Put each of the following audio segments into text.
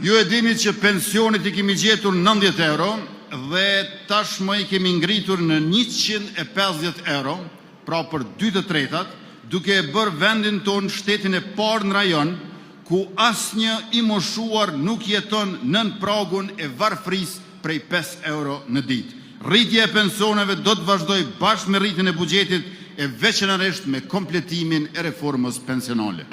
Ju e dini që pensionet i kemi gjetur 90 euro dhe tashmë i kemi ngritur në 150 euro, pra për 2/3, duke e bërë vendin tonë shtetin e parë në rajon ku asnjë i moshuar nuk jeton nën pragun e varfërisë prej 5 euro në ditë. Rritja e pensioneve do të vazhdojë bashkë me rritjen e buxhetit, e veçanërisht me kompletimin e reformës pensionale.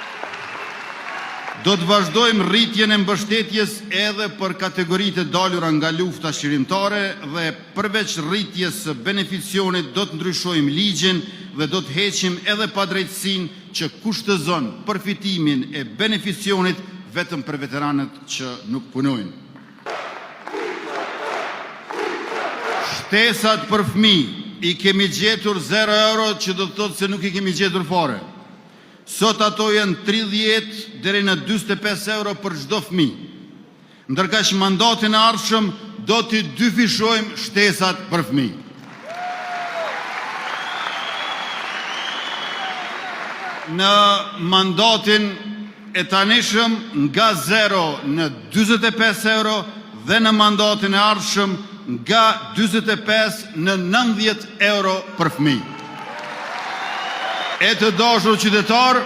Do të vazhdojmë rritjen e mbështetjes edhe për kategoritë e dalura nga lufta çlirimtare dhe përveç rritjes së beneficionit, do të ndryshojmë ligjin dhe do të heqim edhe padrejtësinë që kushtëzon përfitimin e beneficionit vetëm për veteranët që nuk punojnë. Shtesat për fëmijë i kemi gjetur 0 euro, që do të thotë se nuk i kemi gjetur fare. Sot ato janë 30 deri në 45 euro për çdo fëmijë. Ndërkaq, mandatin e ardhshëm do t'i dyfishojmë shtesat për fëmijë. Në mandatin e tanishëm nga 0 në 45 euro dhe në mandatin e ardhshëm nga 45 në 90 euro për fëmijë. E të dashur qytetarë,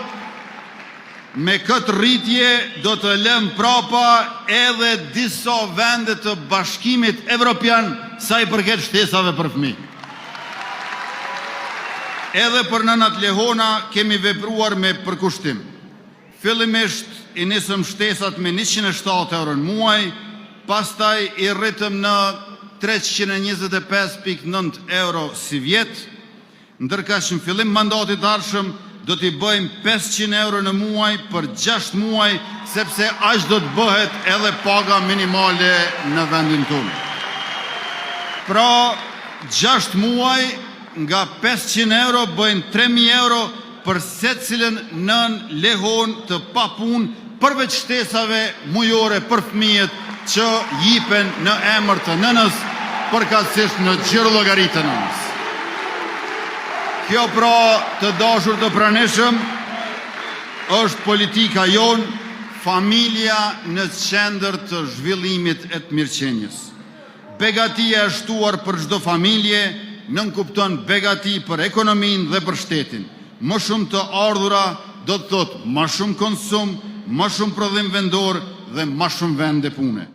me këtë rritje do të lëmë prapa edhe disa vende të Bashkimit Evropian sa i përket shtesave për fëmijë. Edhe për nënat lehona kemi vepruar me përkushtim. Fillimisht i nisëm shtesat me 107 euro në muaj, pastaj i rritëm në 325.9 euro sivjet, ndërkaq në fillim mandatit të ardhshëm do t'i bëjmë 500 euro në muaj për 6 muaj, sepse aq do të bëhet edhe paga minimale në vendin tonë. Pra, 6 muaj nga 500 euro bëjnë 3000 euro për secilën nënë lehonë të papunë, përveç shtesave mujore për fëmijët që jipen në emër të nënës, përkatësisht në xhirollogari të nënës. Kjo pra, të dashur të pranishëm, është politika jonë, familja në qendër të zhvillimit e të mirëqenies. Begatia e shtuar për çdo familje nënkupton begati për ekonominë dhe për shtetin. Më shumë të ardhura do të thotë më shumë konsum, më shumë prodhim vendor dhe më shumë vende pune.